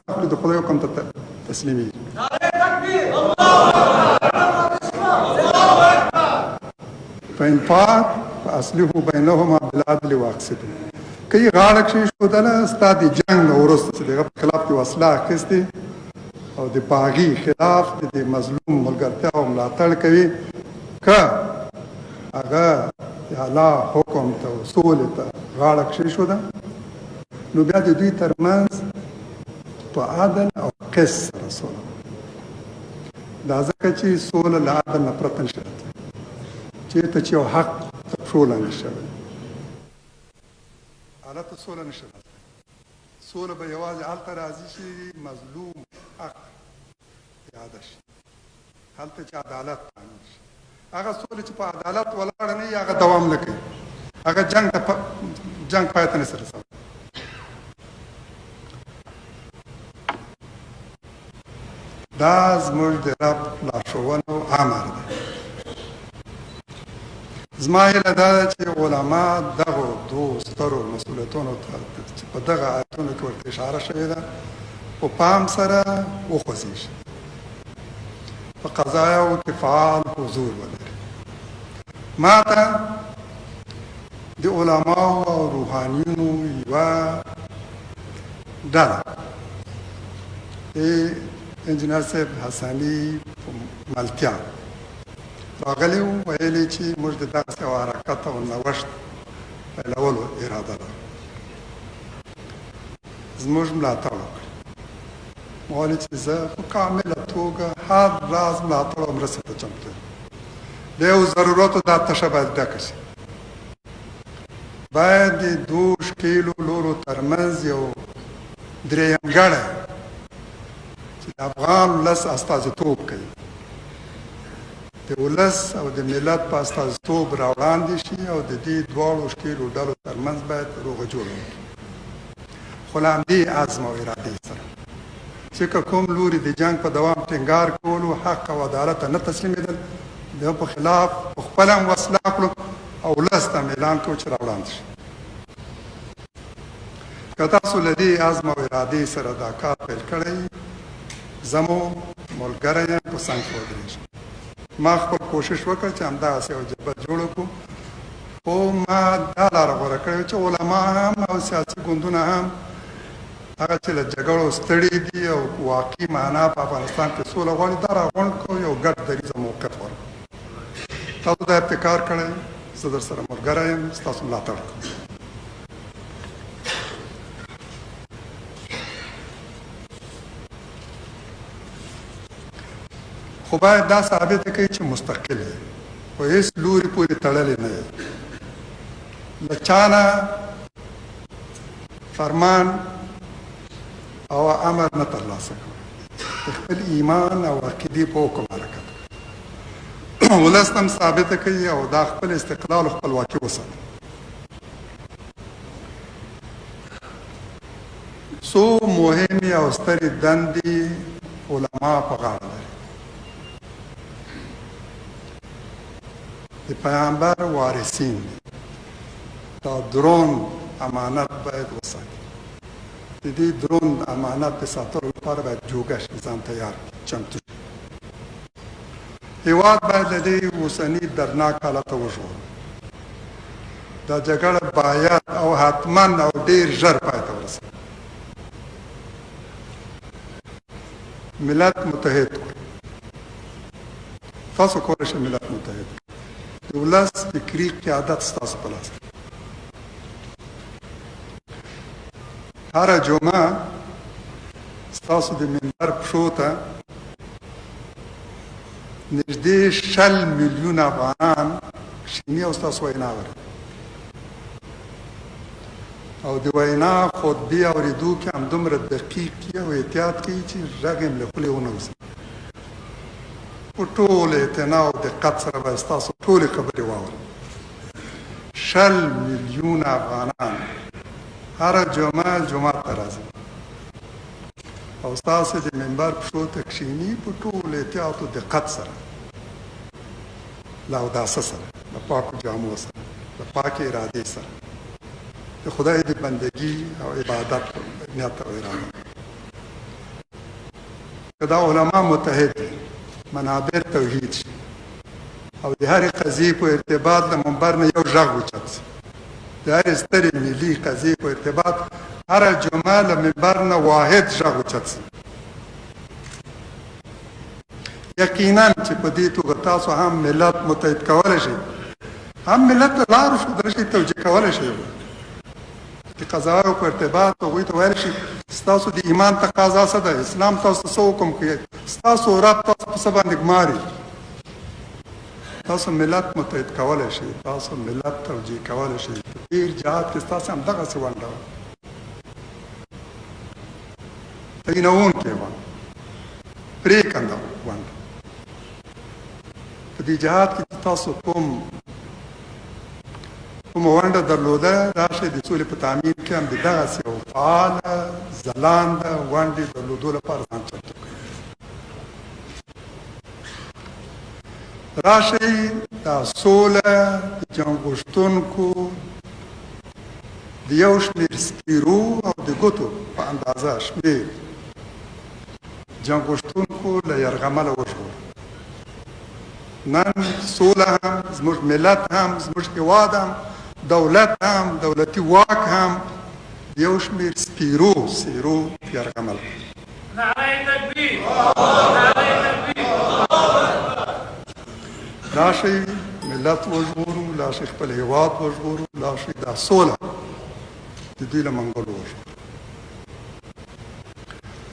اخلي، د خدای حکم ته تسلیمېږي. فإن فاءت فأصلحوا بينهما بالعدل واقسطوا. که یې غاړه کښېښودله، ستا د جنګ نه وروسته چې د هغه په خلاف دې وسله اخیستې او د باغي خلاف د دې مظلوم ملګرتیا او ملاتړ کوي، که هغه د الله حکم ته او سولې ته غاړه کښېښوده، نو بیا د دوی ترمنځ په عدل او قسط سره سوله. دا ځکه چې سوله له عدل نه پرته نشي راتلی، چېرته چې یو حق تر پښو لاندې شوی، هلته سوله نشي راتلی. سوله به یوازې هلته راځي چې مظلوم حق اعاده شي، هلته چې عدالت تامین شي. هغه سوله چې په عدالت ولاړه نه وي، هغه دوام نه کوي، هغه جنګ ته جنګ پای ته نشي رسولی. دا زموږ د رب لارښوونه او امر دی. زما هیله دا ده چې علما دغو دوو سترو مسؤلیتونو ته چې په دغه آیتونو کې ورته اشاره شوې ده په پام سره وخوځېږي، په قضایاو کې فعال حضور ولري. ما ته د علماو او روحانیونو یوه ډله د انجنیر صاحب حسني په ملتیا راغلي وو، ویل یې چې موږ د دغسې یو حرکت او نوښت پیلولو اراده لرو، زموږ ملاتړ وکړي. ما ویل چې زه په کامله توګه هر راز ملاتړ او مرستې ته چمتو یم. د یو ضرورت دا تشه باید ډکه شي، باید د دوو ښکېلو لورو ترمنځ یو درېیمګړی چې د افغان ولس استازیتوب کوي، د ولس او د ملت په استازیتوب راوړاندې شي او د دې دواړو ښکېلو ډلو ترمنځ باید روغه جوړه وکړي، خو له همدې عزم او ارادې سره چې که کوم لوري د جنګ په دوام ټینګار کولو، حق او عدالت ته نه تسلیمېدل، د هغه په خلاف په خپله هم وسله اخلو او ولس ته هم اعلان کوو چې راوړاندې شي. که تاسو له دې عزم او ارادې سره دا کار پیل کړی، زه مو ملګری یم، په څنګ کې ودرېږم. ما خپل کوشش وکړ چې همدغسې یو جبهه جوړه کړو، خو ما دا لاره غوره کړې چې علما هم او سیاسي ګوندونه هم هغه چې له جګړو ستړي دي او په واقعي معنا په افغانستان کې سوله غواړي، دا راغونډ کړو، یو ګډ دریځ او موقف ورکړو. تاسو دا ابتکار کړی، زه در سره ملګری یم، ستاسو ملاتړ کوم. خو باید دا ثابته کړئ چې مستقل یې، په هیڅ لوري پورې تړلی نه یې، له چا نه فرمان او امر نه ترلاسه کوي، د خپل ایمان او عقیدې په حکم حرکت کوي. ولس ته هم ثابته کوي او دا خپل استقلال او خپلواکي وساتي. څو مهمې او سترې دندې علما په غاړه لري. د پیامبر وارثین دي، دا دروند امانت باید وساتي. د دې دروند امانت د ساتلو لپاره باید جوګه شي، ځان تیار کړي، چمتو شي. هیواد باید له دې اوسني دردناک حالته وژغورو. دا جګړه باید او حتما او ډیر ژر پای ته ورسوي. ملت متحد کړو. تاسو کولی شئ ملت متحد کړئ. د ولس فکري قیادت ستاسو په لاس کې. هره جمعه ستاسو د منبر پښو ته نږدې 20 میلیونه افغانان کښېني او ستاسو وینا اوري، او د وینا خطبې اورېدو کې همدومره دقیق او احتیاط کوي چې غږ یې له خولې ونه وځي. په ټول اعتنا او دقت سره به ستاسو ټولې خبرې واوري. 20 میلیونه افغانان هره جمعه جومات ته راځي او ستاسو د منبر پښو ته کښېني په ټول احتیاط او دقت سره، له اوداسه سره، له پاکو جامو سره، له پاکې ارادې سره، د خدای د بندګي او عبادت په نیت او اراده. که دا علما متحد وي، منابر توحید شي او د هرې قضیې په ارتباط له منبر نه یو غږ اوچت شي، د هرې سترې ملي قضیې په ارتباط هره جمعه له منبر نه واحد غږ اوچت شي، یقینا چې په دې توګه تاسو هم ملت متحد کولی شئ، هم ملت ته لار ښودلی شئ، توجیه کولی شئ. د قضایاو په ارتباط هغوی ته ویلی شي ستاسو د ایمان تقاضا څه ده، اسلام تاسو ته څه حکم کوي، ستاسو رب تاسو په څه باندې ګماري. تاسو ملت متحد کولی شئ، تاسو ملت توجیه کولی شئ. په تېر جهاد کې ستاسو هم دغسې ونډه وه، تعینوونکې وه، پرېکنده ونډه. په دې جهاد کې چې تاسو کومه ونډه درلوده، راشئ د سولې په تامین کې هم د دغسې یو فعاله ځلانده ونډې درلودو لپاره ځان چمتو کړئ. راشئ دا سوله د جنګ غوښتونکو د یو شمېر سپیرو او د ګوتو په اندازه شمېر جنګ غوښتونکو له یرغمله وژغورو. نن سوله هم، زموږ ملت هم، زموږ هیواد هم، دولت هم، دولتي واک هم د یو شمېر سپیرو څېرو یرغمل. نعره تکبیر، نعره تکبیر. راشئ ملت وژغورو، راشئ خپل هیواد وژغورو، راشئ دا سوله د دوی له منګولو وژغورو.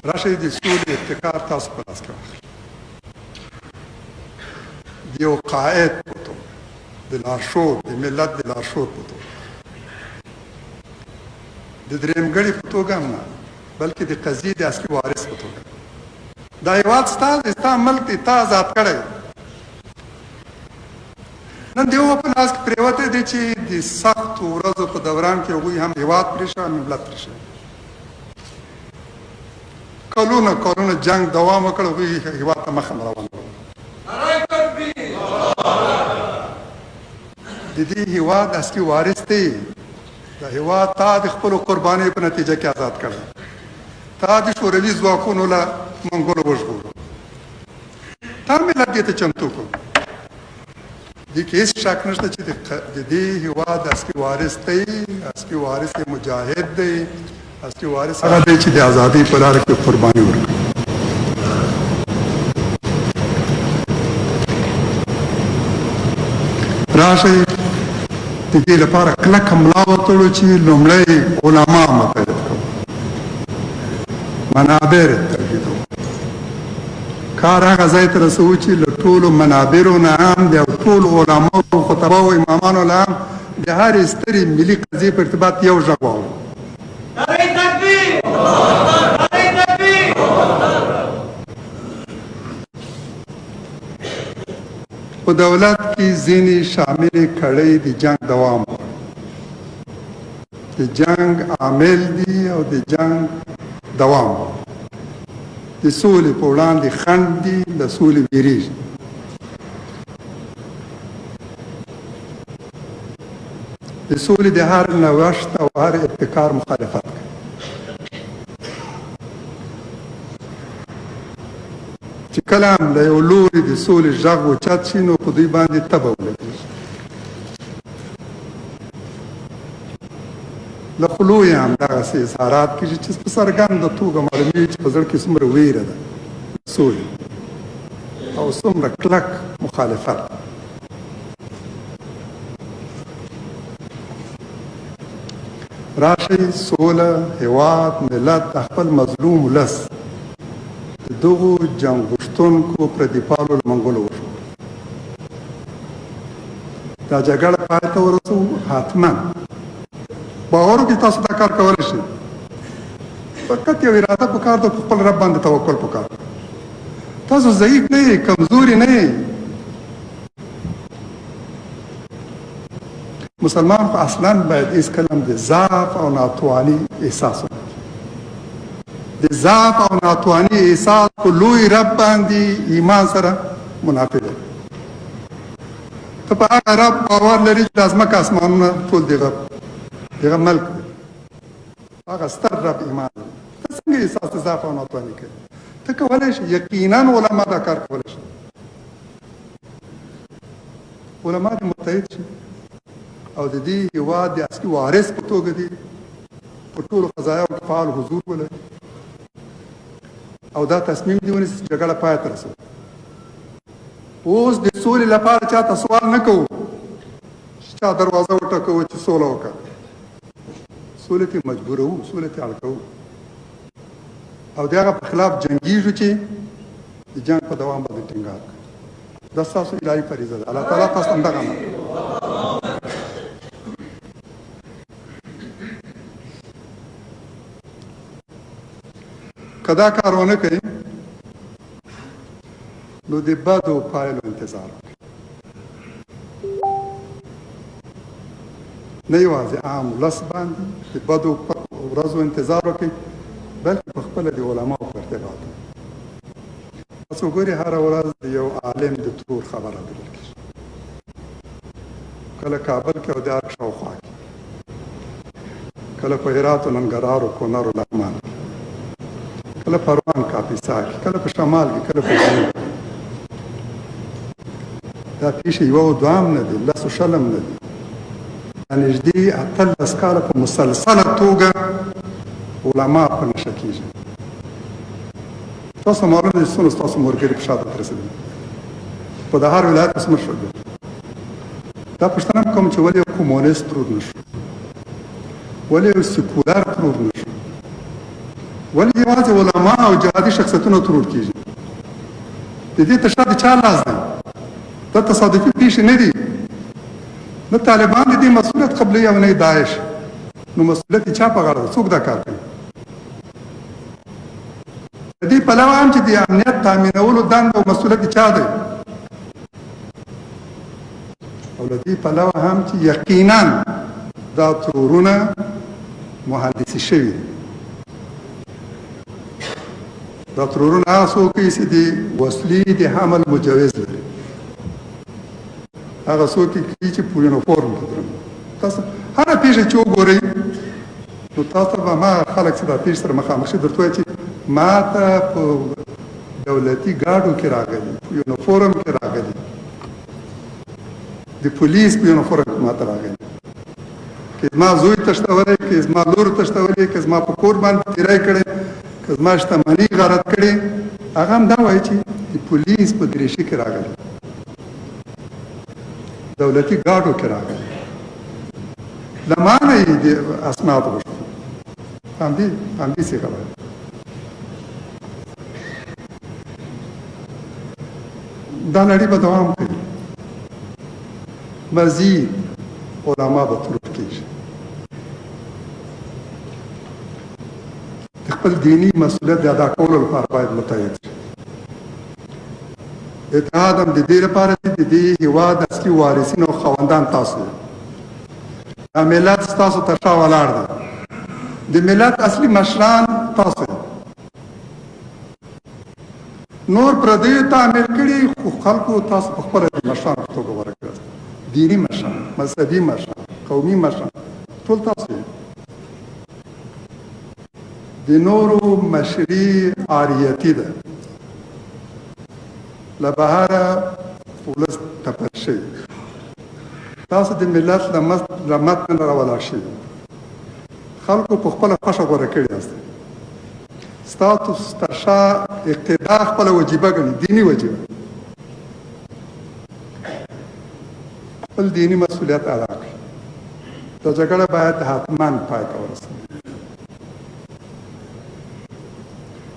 راشئ د سولې ابتکار تاسو په لاس کې واخلئ. د یو قائد په توګه، د لارښود، د ملت د لارښود په توګه، د درېیمګړي په توګه هم نه، بلکې د قضیې د اصلي وارث په توګه. دا هیواد ستا دی، ستا ملک دی، تا آزاد کړی. نن د هغو په لاس کې پرېوتی دی چې د سختو ورځو په دوران کې هغوی هم هیواد پرېښی، هم ملت پرېښی. کلونه کلونه جنګ دوام وکړ، هغوی هیواد ته مخه روانه وه. د دې هیواد اصلي وارث دی. دا هیواد تا د خپلو قربانیو په نتیجه کې آزاد کړی، تا د شوروي ځواکونو له منګولو وژغورو، تا ملت دې ته چمتو کړو. دې کې هېڅ شک نشته چې د دې هیواد اصلي وارث دی، اصلي وارث یې مجاهد دی، اصلي وارث هغه دی چې د ازادۍ په لاره کې قرباني ورکړي. راشئ د دې لپاره کلکه ملا وتړو چې لومړی علما متحد کړو، منابر توحیدو، کار هغه ځای ته رسوو چې له ټولو منابرو نه هم د ټولو علماو، خطباو، امامانو له هم د هرې سترې ملي قضیې په ارتباط یو غږ واورو. نعره تکبیر، نعره تکبیر. په دولت کې ځینې شاملې کړۍ د جنګ دوام غواړي، د جنګ عامل دي او د جنګ دوام غواړي، د سولې په وړاندې خنډ دي، له سولې ویریږي. د سولې د هر نوښت او هر ابتکار مخالفت کوي. چې کله هم له یو لوري د سولې غږ اوچت شي، نو په دوی باندې تبه ولګېږي. له خولو یې هم دغسې اظهارات کېږي چې په څرګنده توګه معلومېږي چې په زړه کې څومره ویره ده سولې او څومره کلک مخالفت. راشئ سوله، هیواد، ملت، د خپل مظلوم ولس د دغو جنګ غوښتونکو پردیپالو له منګولو وژغورو. دا جګړه پای ته ورسوو. حتما باور وکړئ تاسو دا کار کولی شئ. فقط یو اراده پکار ده، په خپل رب باندې توکل پکار ده. تاسو ضعیف نه یئ، کمزوري نه یئ. مسلمان خو اصلا باید هیڅ کله هم د ضعف او ناتواني احساس ونه کړي. د ضعف او ناتواني احساس په لوی رب باندې ایمان سره منافي دی. ته په هغه رب باور لري چې د ځمکه اسمانونه ټول دغه ملک دی، هغه ستر رب ایمان لري. ته څنګه احساس د ضعف او ناتواني کوي؟ ته ته کولای شي، یقینا علما دا کار کولای شي. علما دې متحد شي او د دې هیواد د اصلي وارث په توګه دي په ټولو قضایاو کې فعال حضور ولري او دا تصمیم دی ونیسي چې جګړه پای ته رسوي. اوس د سولې لپاره چاته سوال نه کوو چې چا دروازه وټکوو چې سوله وکړه. سولې ته مجبوروو، سولې ته اړ کوو او د هغه په خلاف جنګیږو چې د جنګ په دوام باندې ټینګار کوي. دا ستاسو الهي فریضه ده. الله تعالی تاسو همدغه امر کوي. که دا کار ونه کوي نو د بدو پایلو انتظار وکړي. نه یوازې عام ولس باندې د بدو ورځو انتظار وکړي، بلکې په خپله د علماو په ارتباط. تاسو ګورئ هره ورځ د یو عالم د ترور خبره اورېدل کېږي، کله کابل کې او د ارګ شاوخوا کې، کله په هرات او ننګرهار او کونړ او لغمان کې، کله پروان کاپیسا کې، کله په شمال کې، کله په جنوب. دا پیښې یوه او دوه هم نه دي، لس او شل هم نه دي. دا نږدې 18 کاله په مسلسله توګه علما په نښه کېږي. تاسو معلوم دي څومره ستاسو ملګري په شاته رسېدلي، په د هر ولایت اوس مشر دی. دا پوښتنه هم کوم چې ولې یو کمونیست ترور نه شو، ولې یو سیکولر ترور نه شو، ولې یوازې علما او جهادي شخصیتونه ترور کېږي؟ د دې تر شا د چا لاس دی؟ دا تصادفي پېښې نه دي. نه طالبان د دې مسؤلیت قبلوي او نه داعش. نو مسؤلیت یې چا په غاړه دی؟ څوک دا کار کوي؟ د دې پلوه هم چې د امنیت تامینولو دنده او مسؤلیت چا دی، او له دې پلوه هم چې یقینا دا ترورونه مهندسي شوي دي. دا ترورونه هغه څوک کوي چې د وسلې د حمل مجوز لري، هغه څوک کوي چې په یونیفورم کې درومي. تاسو هره پېښه چې وګورئ نو تاسو به ما خلک چې دا پېښ سره مخامخ شي درته وایي چې ما ته په دولتي ګاډو کې راغلي، په یونیفورم کې راغلي، د پولیس په یونیفورم کې ما ته راغلي، که زما زوی تښتولی، که زما لور تښتولی، که زما په کور باندې تېری کړی، که زما شتمني غارت کړې، هغه هم دا وایي چې د پولیس په دریشي کې راغلي، دولتي ګاډو کې راغلي، له ما نه یې د اسناد غوښتي. همدې صیغه وایي. دا لړۍ به دوام کوي، مزید علما به ترور کېږي. د خپل دیني مسؤلیت د ادا کولو لپاره باید متحد شي. اتحاد هم د دې لپاره چې د دې هیواد اصلي وارثین او خاوندان تاسو یئ. دا ملت ستاسو تر شا ولاړ دی، د ملت اصلي مشران تاسو یئ. نور پردیو ته عامل کړي، خو خلکو تاسو په خپله د مشرانو په توګه غوره کړاست. دیني مشران، مذهبي مشران، قومي مشران ټول تاسو یئ. د نورو مشري عاریتي ده، له بهره ولس تپل شوی. تاسو د ملت له متن نه راولاړ شوي، خلکو په خپله خوښه غوره کړي یاست. ستاسو تر شا اقتدا خپله وجیبه ګڼي، دیني وجیبه. خپل دیني مسؤلیت ادا کړئ. دا جګړه باید حتما پای ته ورسوي.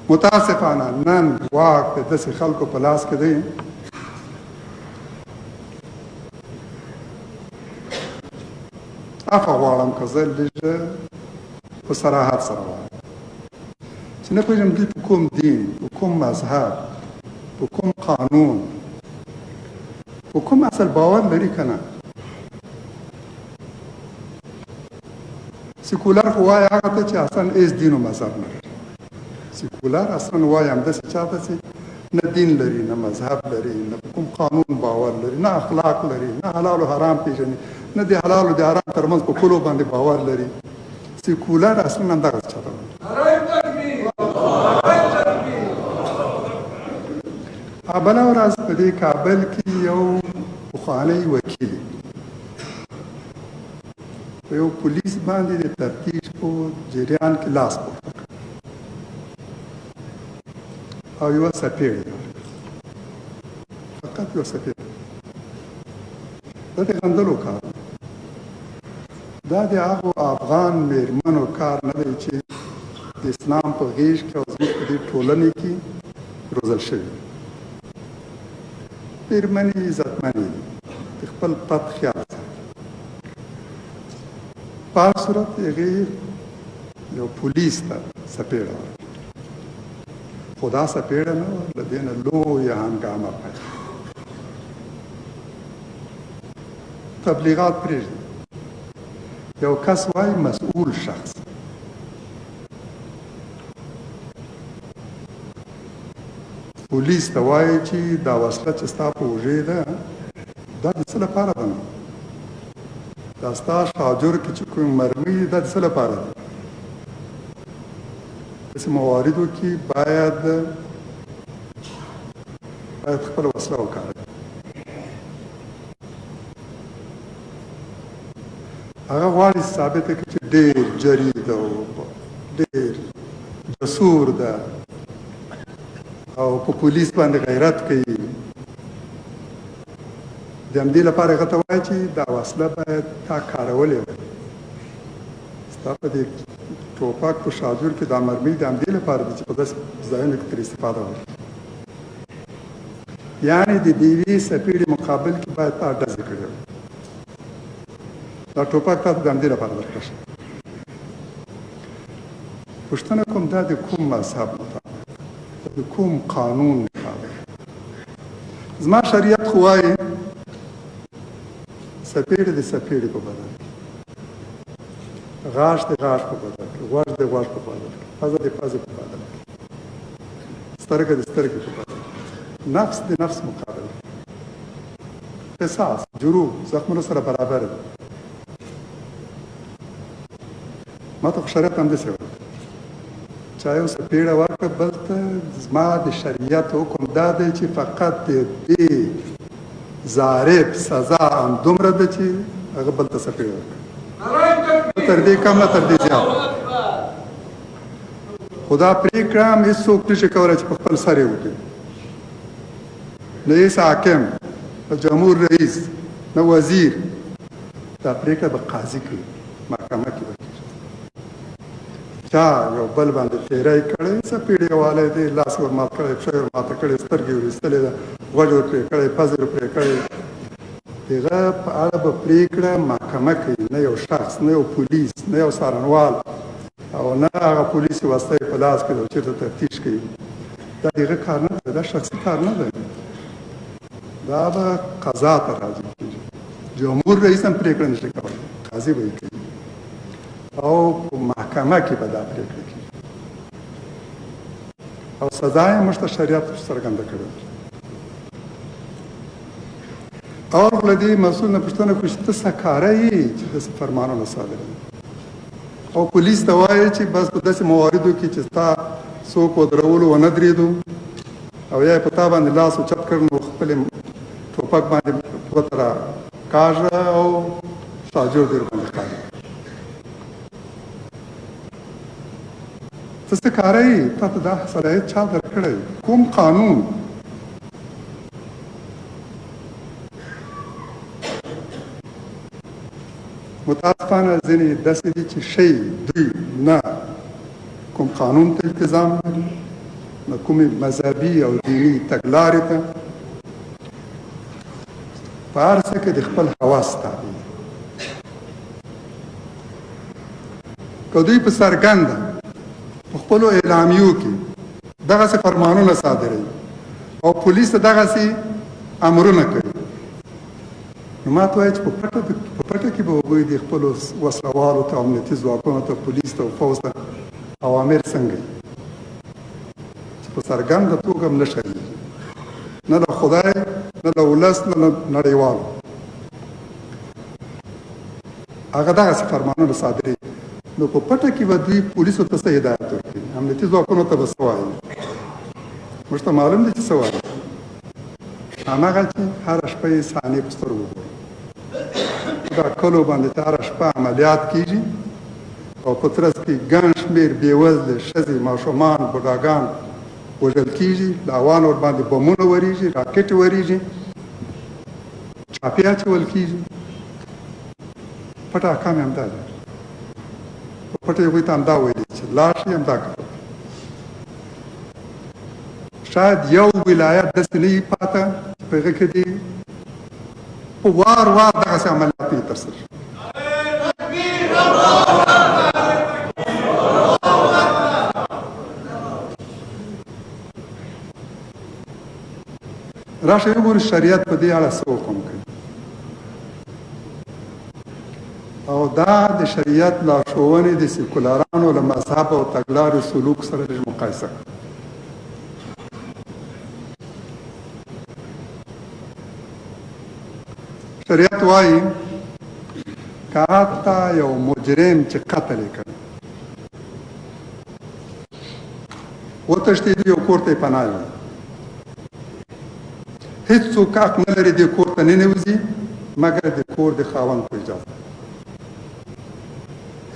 متاسفانه نن واک د داسې خلکو په لاس کې دی عفوه غواړم که زه لږ په صراحت سره وایم چې نه پوهېږم دوی په کوم دین، په کوم مذهب، په کوم قانون، په کوم اصل باور لري که نه. سیکولر خو وایي هغه ته چې اصلا هېڅ دین او مذهب نه لري. سیکولر اصلا وایي همداسې چا ته چې نه دین لري، نه مذهب لري، نه په کوم قانون باور لري، نه اخلاق لري، نه حلال او حرام پیژني، نه د حلال او د حرام ترمنځ په پولو باندې باور لري. سیکولر اصلا همدغه چا ته وایي. بله ورځ په دې کابل کې یو پخوانی وکیل په یو پولیس باندې د تفتیش په جریان کې لاس پورته کړ او یوه څپېړه یې ورکړه، فقط یوه څپېړه. دا د غندلو کار دی. دا د هغو افغان میرمنو کار نه دی چې د اسلام په غېږ کې او زموږ په دې ټولنې کې روزل شوي. میرمنې عزتمنې دي، د خپل پت خیال ساتي. په هر صورت هغې یو پولیس ته څپېړه ورکړه، خو دا څپېړه نه وه، له دې نه لویه هنګامه پیل. تبلیغات پرېږدي. یو کس وایي مسؤل شخص پولیس ته وایي چې دا وسله چې ستا په اوږې ده دا د څه لپاره ده؟ دا ستا شاجور کې چې کوم مرمۍ دي دا د څه لپاره ده؟ داسې مواردو کې باید خپله وسله وکاروي. هغه غواړي ثابته کړي چې ډېر جري ده او ډېر جسور ده او په پولیس باندې غیرت کوي. د همدې لپاره هغه ته وایي چې دا وسله باید تا کارولې وای، ستا په دې ټوپک په شاجور کې دا مرمۍ د همدې لپاره دي چې په داسې ځایونو کې ترې استفاده وکړي. یعنې د دې څپېړې مقابل کې باید تا ډزې کړې وای، دا ټوپک تا ته د همدې لپاره درکړل شوی. پوښتنه کوم، دا د کوم مذهب مطابق، د کوم قانون مطابق؟ زما شریعت خو وایي څپېړې د څپېړې په بدل کې، غاښ د غاښ په بدل کې، غوږ د غوږ په بدل کې، پزه د پزې په بدل کې، سترګه د سترګې په بدل کې، نفس د نفس مقابل کې، قصاص جروح زخمونو سره برابر دي. ما ته خو شریعت همداسې وایي، چا یو څپېړه ورکړه بل ته، زما د شریعت حکم دا دی چې فقط د دې ضارب سزا همدومره ده چې هغه بل ته څپېړه ورکړي، تر دې کم نه تر دې زیات. خو دا پرېکړه هم هېڅوک نشي کولی چې په خپل سر یې وکړي، نه هېڅ حاکم، نه جمهور رئیس، نه وزیر. دا پرېکړه به قاضي کوي، محکمه کې به کېږي. چا یو بل باندې تېری کړی، څپېړې والی دی، لاس یې ورمات کړی، پښه یې ورماته کړې، سترګې یې ور ایستلې ده، غوږ یې ورپرې کړی، پزې یې ورپرې کړی، دغه په اړه به پرېکړه محکمه کوي، نه یو شخص، نه یو پولیس، نه یو څارنوال، او نه هغه پولیس چې وسله یې په لاس کې ده او چېرته تفتیش کوي. دا دغه کار نه دی، دا شخصي کار نه دی، دا به قضا ته راجع کېږي. جمهور رئیس هم پرېکړه نشي کولی، قاضي به یې کوي او په محکمه کې به دا پرېکړه کېږي او سزا یې موږ ته شریعت څرګنده کړې ده. او له دې مسؤل نه پوښتنه کوي چې ته څه کاره یې چې داسې فرمانونه صادروي، او پولیس ته وایي چې بس په داسې مواردو کې چې ستا څوک ودرولو ونه درېدو او یا یې په تا باندې لاس اوچت کړ، نو خپلې ټوپک باندې ګوته را کاږه او شاجور دې ورباندې خالي. ته څه کاره یې؟ تا ته دا صلاحیت چا درکړی؟ کوم قانون؟ متاسفانه ځینې داسې دي چې شی دوی نه کوم قانون ته التزام لري، نه کومې مذهبي او دیني تګلارې ته، په هر څه کې د خپل هوس تابع دي. که دوی په څرګنده په خپلو اعلامیو کې دغسې فرمانونه صادروي او پولیس ته دغسې امرونه کوي، نو ما ته وایي چې په پټه کې به هغوی د خپلو وسلهوالو ته، امنیتي ځواکونو ته، پولیس ته او فوځ ته اوامر څنګه وي چې په څرګنده توګه هم نه شرمېږي، نه له خدای، نه له ولس، نه له نړیوالو. هغه دغسې فرمانونه صادروي، نو په پټه کې به دوی پولیسو ته څه هدایت ورکوي، امنیتي ځواکونو ته به څه وایي؟ موږ ته معلوم دي چې څه وایي. هماغه چې هره شپه یې صحنې په سترګو ګورم. دا کلو باندې چې هره شپه عملیات کیږي او په ترڅ کې ګڼ شمېر بېوزلې ښځې، ماشومان، بوډاګان وژل کیږي، لاوان ورباندې بمونه وریږي، راکټ وریږي، چاپې اچول کیږي. پټه احکام یې همدا دی. په پټه یې هغوی ته همدا ویلي چې لاړ شئ همدا کار. شاید یو ولایت داسې نه وي پاته چې په هغه کې دې په وار وار دغسې عملیات نه وي ترسره شوي. راشئ وګورئ شریعت په دې اړه څه حکم کوي. او دا د شریعت لارښوونې د سیکولرانو له مذهب او تګلارې سلوک سره لږ مقایسه کړو. شریعت وایي که حتی یو مجرم چې قتل یې کړی وتښتېد، یو کور ته یې پناه یوړه، هیڅوک حق نه لري دې کور ته ننوځي مګر د کور د خاوند په اجازه.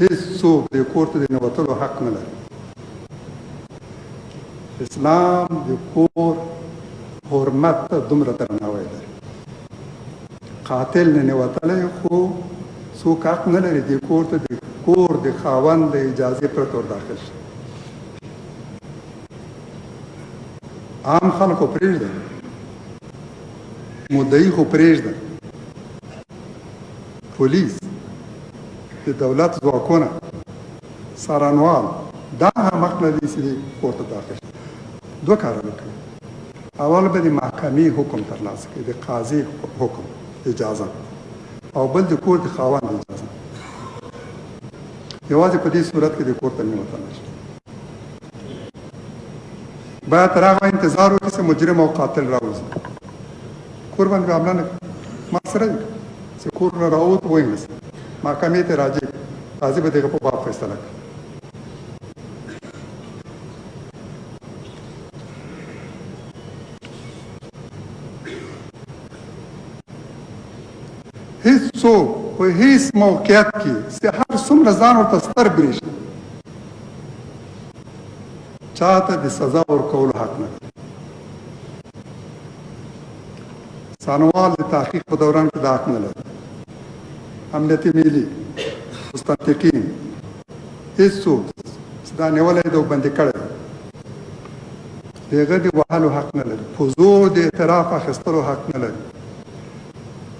هیڅوک د کور ته د ننوتلو حق نه لري. اسلام د کور حرمت ته دومره درناوی لري. قاتل ننوتلی خو څوک حق نه لري د کور ته د کور د خاوند له اجازې پرته ور داخل شي. عام خلکو پرېږده، مدعي خو پرېږده، پولیس، د دولت ځواکونه، څارنوال دا هم حق لري چې دې کور ته داخل شي. دوه کاره به کوي. اول به د محکمې حکم ترلاسه کوي، د قاضي حکم اجازه، او بل د کور د خاوند اجازه. یوازې په دې صورت کې د کور ته ننوتلی شي. باید تر هغه انتظار وکړي چې مجرم او قاتل راوځي. کور باندې به حمله نه کوي، ما سره وي چې کور نه راووت وایي نه محکمې ته راجع، قاضي به د هغه په باب فیصله کوي. هیڅوک په هیڅ موقعیت کې چې هر څومره ځان ورته ستر برېښي چاته د سزا ورکولو حق نه لري. څارنوال د تحقیق په دوران کې دا حق نه لري. امنیتي ملي مستنطقین هیڅوک چې دا نیولی دی او بندي کړی دی د هغه د وهلو حق نه لري، په زور د اعتراف اخیستلو حق نه لري.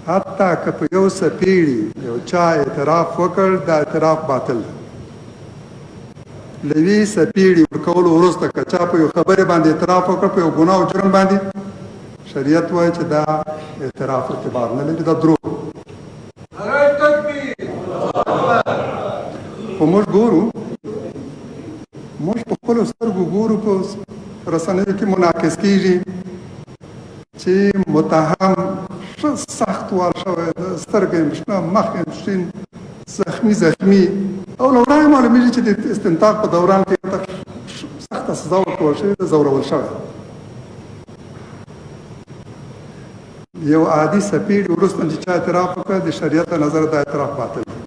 حتی که په یو څپېړي یو چا اعتراف وکړ، دا اعتراف باطل دی. له یوې څپېړي ورکولو وروسته که چا په یو خبرې باندې اعتراف وکړ، په یو ګناه او جرم باندې، شریعت وایي چې دا اعتراف اعتبار نه لري، دا دروغ. خو موږ ګورو، موږ په خپلو سترګو ګورو، په رسنیو کې منعکس کیږي چې متهم ښه سخت وال شوی، سترګې یې شنه، مخ یې شین، زخمی زخمی، او له وړاندې معلومیږي چې د استنطاق په دوران کې سخته سزا ورکول شوې ده، ځورول شوی. یو عادي سپیډ وروسته چې چا اعتراف وکړ، د شریعت له نظره دا اعتراف باطل دی.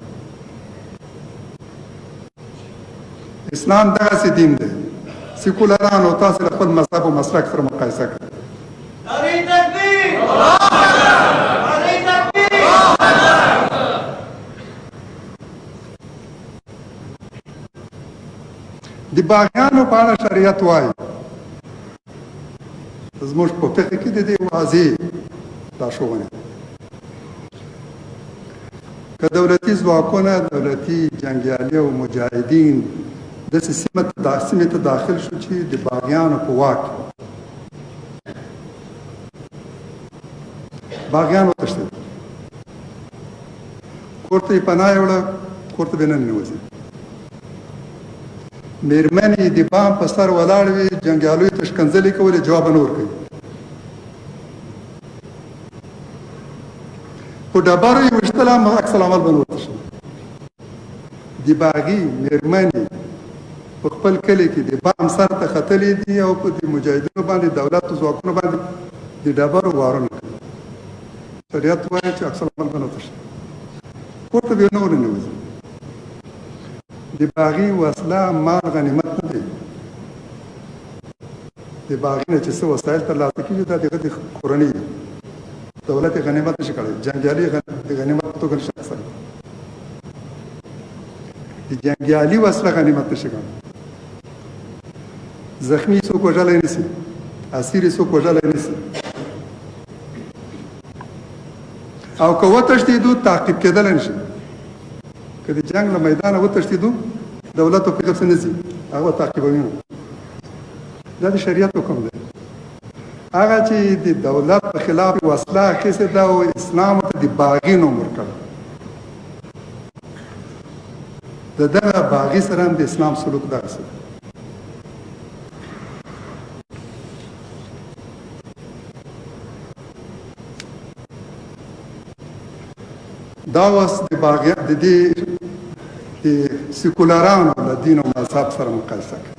اسلام دغسې دین دی. سیکولرانو تاسې له خپل مذهب او مسلک سره مقایسه کړئ. د باغیانو په اړه شریعت وایي، زموږ په فقه کې د دې واضح لارښوونې ده. که دولتي ځواکونه، دولتي جنګیالي او مجاهدین داسې سیمې ته داخل شو چې د باغیانو په واک کې باغیان وتښتېدل، کور ته یې پناه یوړه، کور ته به نه ننوځي. مېرمنې د بام په سر ولاړ وي، جنګیالیو ته ښکنځلې کولې، جواب نه ورکوي. په ډبرو یې ویشتله، هم عکس العمل به نه ورته ښیي. د باغي مېرمنې په خپل کلي کې د بام سر ته ختلې دي او په د مجاهدینو باندې، دولت ځواکونو باندې د ډبرو وارونه کوي. شریعت وایي چې عکس العمل به نه تښتي، کور ته به نه ورننوځي. د باغي وسله مال غنیمت نه دی. د باغي نه چې څه وسایل ترلاسه کېږي دا د هغه د کورنۍ دي، دولت یې غنیمت نشي کړی، جنګیالي د غنیمت په توګه نشي اخیستلی، د جنګیالي وسله غنیمت نشي کړی. زخمی څوک وژلی نشي، اسیر څوک وژلی نشي، او که وتښتېدو تعقیب کېدلی نشي. که د جنګ له میدانه وتښتېدو دولت په پسې نه ځي، هغه تعقیبوي نه. دا د شریعت حکم دی. هغه چې د دولت په خلاف وسله اخیستې ده او اسلام ته د باغي نوم ورکړ، د دغه باغي سره هم د اسلام سلوک دغسې دی. دا اوس د باغیت د دې د سیکولرانو له دین او مذهب سره مقایسه کوي.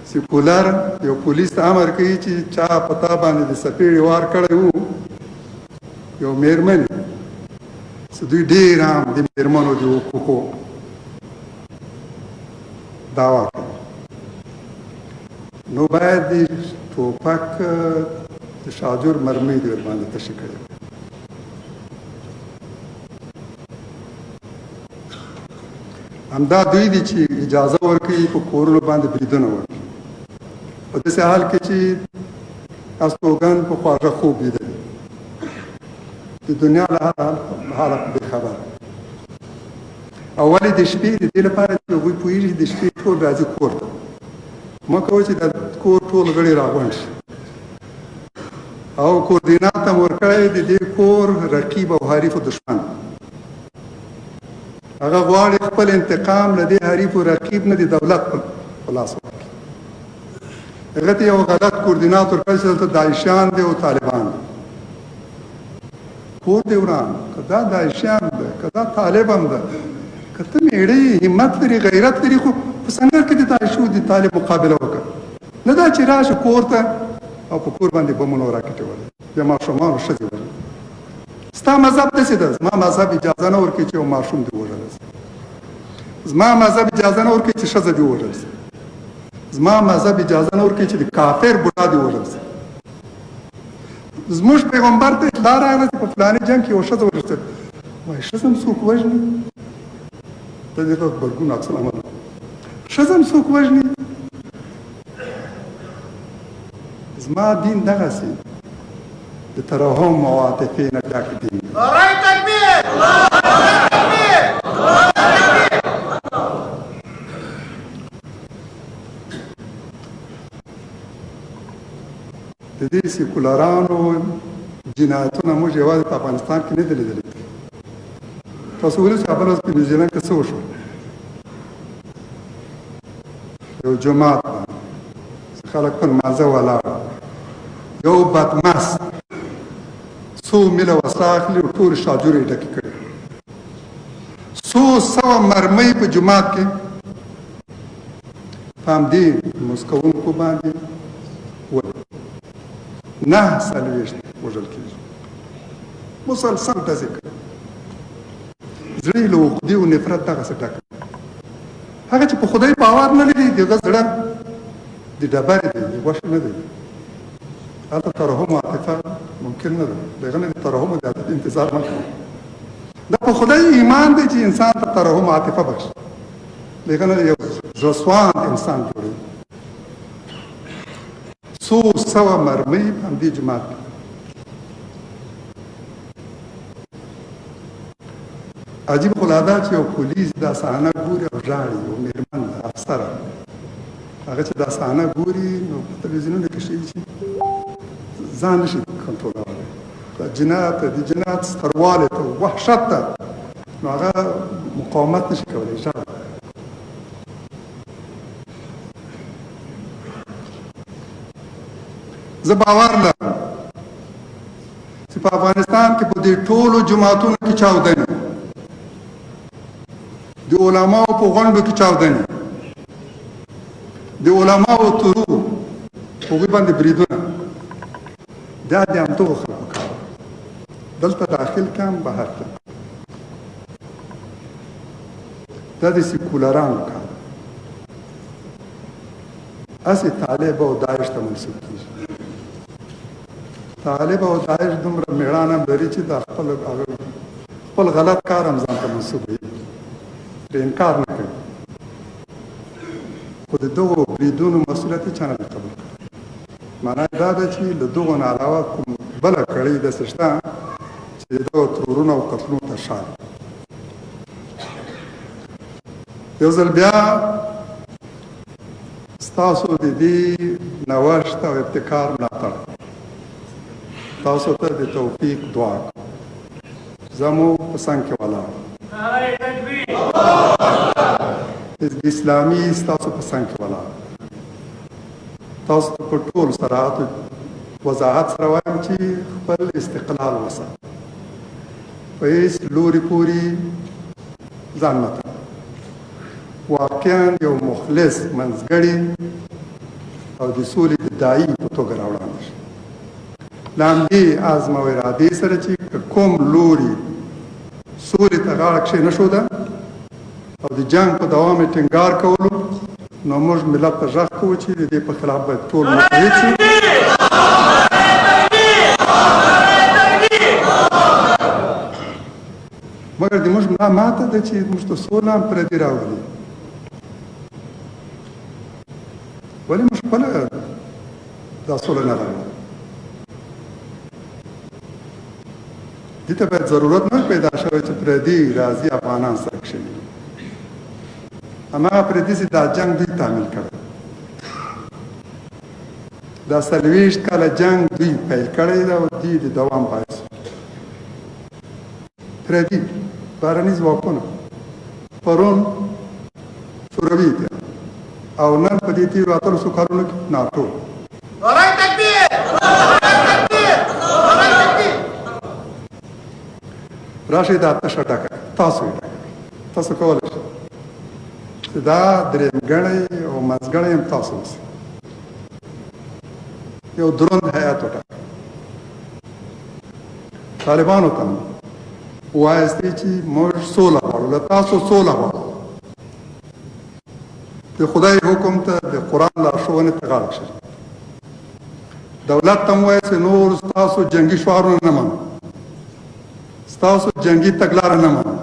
سیکولر یو پولیس ته امر کوي چې چا په تا باندې د څپېړې وار کړی وو، یو میرمن، چې دوی ډېر عام د میرمنو د حقوقو دعوا کوي، نو باید د ټوپک د شاجور مرمۍ دې ورباندې تشې کړې. همدا دوی دي چې اجازه ورکوي په کورونو باندې بریدونه وکړي، په داسې حال کې چې استوګن په خواږه خوب ویده دي، د دنیا له هر حاله بې خبره. او ولې د شپې؟ د دې لپاره چې هغوی پوهېږي د شپې ټول راځي کور ته، مه کوه چې د کور ټول غړي راغونډ شي، او کوردینات هم ورکړی د دې کور رقیب او حریف او دښمن. هغه غواړي خپل انتقام له دې حریف او رقیب نه د دولت په لاس ورکړي. هغه ته یو غلط کوردینات ورکړی چې دلته داعشیان دي او طالبان دي. کور دې وران که دا داعشیان ده، که دا طالب هم ده، که ته مېړه یې، همت لري، غیرت لري، خو په سنګر کې د داعش او د طالب مقابله وکړه، نه دا چې راشه کور ته او په کور باندې بمونه راکټې ولې، بیا ماشومانو ښځې ولې. ستا مذهب داسې ده، زما مذهب اجازه نه ورکوي چې یو ماشوم دې وژل شي، زما مذهب اجازه نه ورکوي چې ښځه دې وژل شي، زما مذهب اجازه نه ورکوي چې د کافر بوډا دې وژل شي. زموږ پیغمبر ته اطلاع راغله چې په فلاني جنګ کې یوه ښځه وژل شوې. وایي ښځه هم څوک وژني؟ د دې غبرګون عکس العمل، ښځه هم څوک وژني؟ زما دین دغسې د ترحم او عاطفې نه ډک دین دی. نعره تکبیر، نعره تکبیر، نعره تکبیر. د دې سیکولرانو جنایتونه موږ یوازې په افغانستان کې نه دي لیدلي. تاسو ولیدل چې بله ورځ په نیوزیلنډ کې څه وشول؟ یو جومات باندې چې خلک په لمانځه ولاړ، یو بدمست څو میله وسله اخلي او ټولې شاجورې یې ډکې کړې، څو سوه مرمۍ په جومات کې په همدې لمونځ کوونکو باندې 49 وژل کېږي، مسلسل ډزې کوي، زړه یې له عقدې او نفرت دغسې ډک. هغه چې په خدای باور نه لري د هغه زړه د ډبرې دی، د غوښې نه دی. هلته ترحم او عاطفه ممکن نه ده، د هغه نه د ترحم او د عاطفې انتظار مه کوه. دا په خدای ایمان دی چې انسان ته ترحم او عاطفه بخښي، د هغه نه یو زړه سواند انسان جوړوي. څو سوه مرمۍ په همدې جومات کې. عجیب خو لا دا چې یو پولیس دا صحنه ګوري او ژاړي، یو مېرمن ده افسره، هغه چې دا صحنه ګوري نو په تلویزیونونو کې ښیي چې ځان نشي کنټرولولی، دا جنایت د جنایت ستروالی ته وحشت ته، نو هغه مقاومت نشي کولی، ژاړي. زه باور لرم چې په افغانستان کې په دې ټولو جماعتونو کې چاودنې، د علماو په غونډو کې چاودنې، د علماو ترور، هغوی باندې بریدونه، دا د همدغو خلکو کار. دلته داخل کې هم بهر کې. دا د سیکولرانو کار، هسې طالب او داعش ته منسوب کېږي. طالب او داعش دومره مېړانه هم لري چې دا خپل غلط کار هم ځان ته منسوبوي، پرې انکار نه کوي. خو د دغو بریدونو مسؤلیت هېچا نه دی قبول کړی. معنا یې دا ده چې له دغو نه علاوه کوم بله کړۍ داسې شته چې د دغو ترورونو او قتلونو تر شا ده. یو ځل بیا ستاسو د دې نوښت او ابتکار ملاتړ، تاسو ته د توفیق دعا کوم. زه مو په څنګ کې ولاړ، حزب اسلامي ستاسو په څنګ کې ولاړ. تاسو ته په ټول صراحت وضاحت سره وایم چې خپل استقلال وساتئ، په هیڅ لوري پورې ځان مه تړئ. واقعا یو مخلص منځګړی او د سولې د داعي په توګه راوړاندې شي. له همدې عزم او ارادې سره چې که کوم لوري سولې ته غاړه کښېنښوده او د جنګ په دوام یې ټینګار کولو، نو موږ ملت ته غږ کوو چې د دې په خلاف باید ټول متحد شو. مګر د موږ ملا ماته ده چې موږ ته سوله هم پردي راولي. ولې موږ خپله دا سوله نه راولو؟ دې ته باید ضرورت نه پیدا شوی چې پردي راځي افغانان سره کښېني. هماغه پردي چې دا جنګ دوی تعمیل کړی، دا 40 کاله جنګ دوی پیل کړی دی او دوی د دوام باعث پردي بهرني ځواکونه. پرون شوروي اتحاد او نن په دې تېرو 18 کالونو کې ناټو. راشئ دا تشه ډکه، تاسو یې ډکه، تاسو کولی شئ چې دا درېیمګړی او منځګړی هم تاسو اوسئ. یو دروند هیئت وټاکئ. طالبانو ته ووایاست چې موږ سوله غواړو، له تاسو سوله غواړو، د خدای حکم ته، د قرآن لارښوونې ته غاړه کښېږدئ. دولت ته هم ووایاست چې نور ستاسو جنګي شعارونه نه منو، ستاسو جنګي تګلاره نه منو،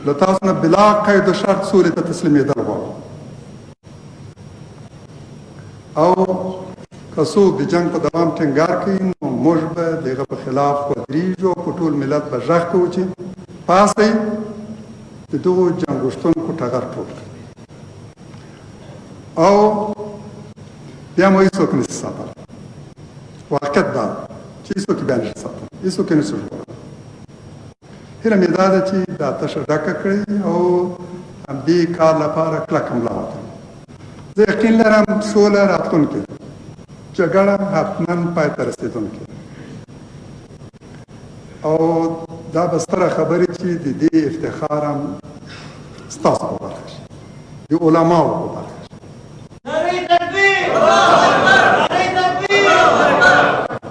له تاسو نه بلا قید و شرط سولې ته تسلیمېدل غواړو. او که څوک د جنګ په دوام ټینګار کوي، نو موږ به د هغه په خلاف ودرېږو او په ټول ملت به غږ کوو چې پاڅئ، د دغو جنګ غوښتونکو ټغر ټول کړئ او بیا مو هیڅوک نه شي ساتلی. واقعیت دا چې هیڅوک بیا نه شي ساتلی، هیڅوک یې نه شي ژغورلی. هیله مې دا ده چې دا تشه ډکه کړئ او همدې کار لپاره کلکه ملا وتړئ. زه یقین لرم سوله راتلونکې ده، جګړه حتما پای ته رسېدونکې ده او دا به ستره خبرې چې د دې افتخار هم ستاسو په برخه شي، د علماو په برخه شي.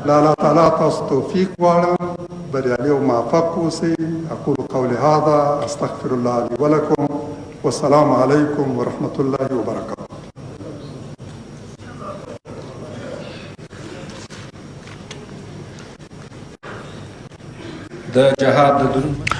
له الله تعالی تاسو توفیق غواړم، بریالي او موفق اوسئ. اقول قولي هذا استغفر الله لي ولكم والسلام علیکم ورحمة الله وبرکاته. د جهاد د دروند